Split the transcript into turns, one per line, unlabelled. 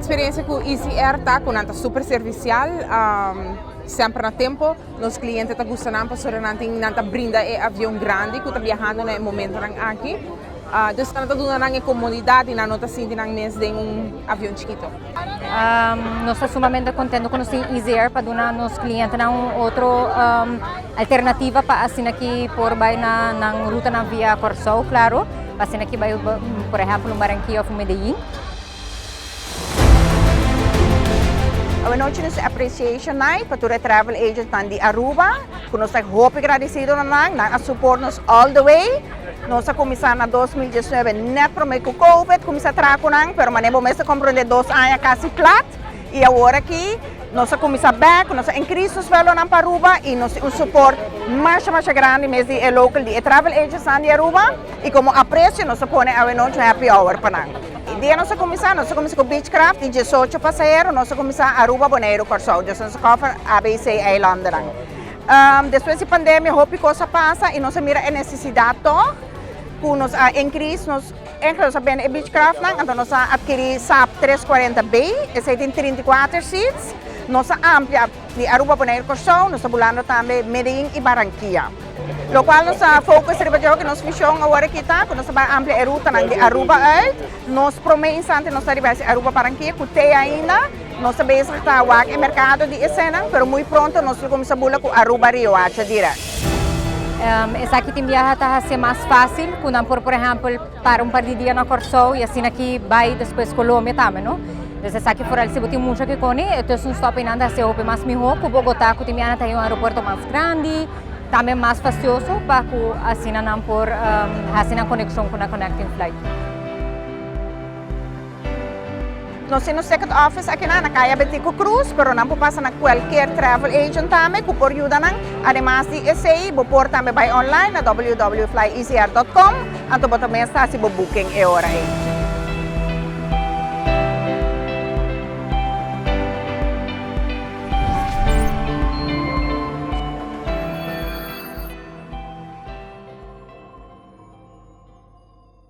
experiencia cu Easy Air ta cu nan ta super servicial, semper na tempo. Nos cliente ta gusta nan pasobra nan tin nan ta brinda e avion grandi cu ta biahando na e momentonan aki. Dus nan ta duna nan e comodidad y nan no ta sinti nan mes den un avion chikito.
Nos ta sumamente contento cu nos tin Easy Air pa duna nos clientenan un otro alternativa pa asina ki por bay na nan rutanan via Corsou, claro, pa asina ki bay por ehempel un Barranquilla of un Medellin.
Awenochi nos tin Appreciation Night pa tur e travel agentnan di Aruba cu nos ta hopi gradecido na nan, nan a support nos all the way. Nos a cuminsa na 2019 net prome cu Covid cuminsa traha cu nan, pero manera bo mes ta comprende dos aña casi plat y awor aki nos a cuminsa bek, nos a increase nos vuelonan pa Aruba y nos tin un support masha masha grandi mes di e local di e travel agentsnan di Aruba y como aprecio nos a pone awenochi un happy hour pa nan. E dia nos a cuminsa, nos a cuminsa cu Beechcraft di diesocho pasahero, nos a cuminsa Aruba, Boneiru, Corsou, dus nos a cover ABC eilandennan. Despues di pandemia hopi cos a pasa y nos a mira e necesidad toch cu nos a increase nos, eigenlijk nos a bende e Beechcraftnan, anto nos a adkiri Saab 340B, esey tin 34 seats, nos a amplia di Aruba, Boneiru, Corsou, nos ta bulando tambe Medellin y Barranquilla. Locual nos a focus riba dje hopi, nos vision awor aki ta cu nos ta bay amplia e rutanan di Aruba uit. Nos prome instante nos ta riba haci Aruba Barranquilla cu te ainda nos ta bezig ta wak e mercado di esenan, pero muy pronto nos lo cuminsa bula cu Aruba Riohacha direct.
Esaki tin biaha ta hacié mas facil cu nan por por ehempel para un par di dia na Corsou y asina aki bay despues Colombia tambe no. Entonces esaki foral si bo tin mucha ke koni e tussenstop einan ta hacié hopi mas miho cu Bogota cu tin biaha ta hay un aeropuerto mas grandi. Tambe mas fastioso pa cu asina nan por haci nan coneccion cu nan connecting flight.
Nos tin nos ticket office akinan na Caya Betico Cruz, pero nan por pasa na cualkier travel agent tambe cu por yuda nan. Ademas di esey, bo por tambe bay online na www.flyeasyair.com, anto bo ta mes ta haci bo booking e ora ey.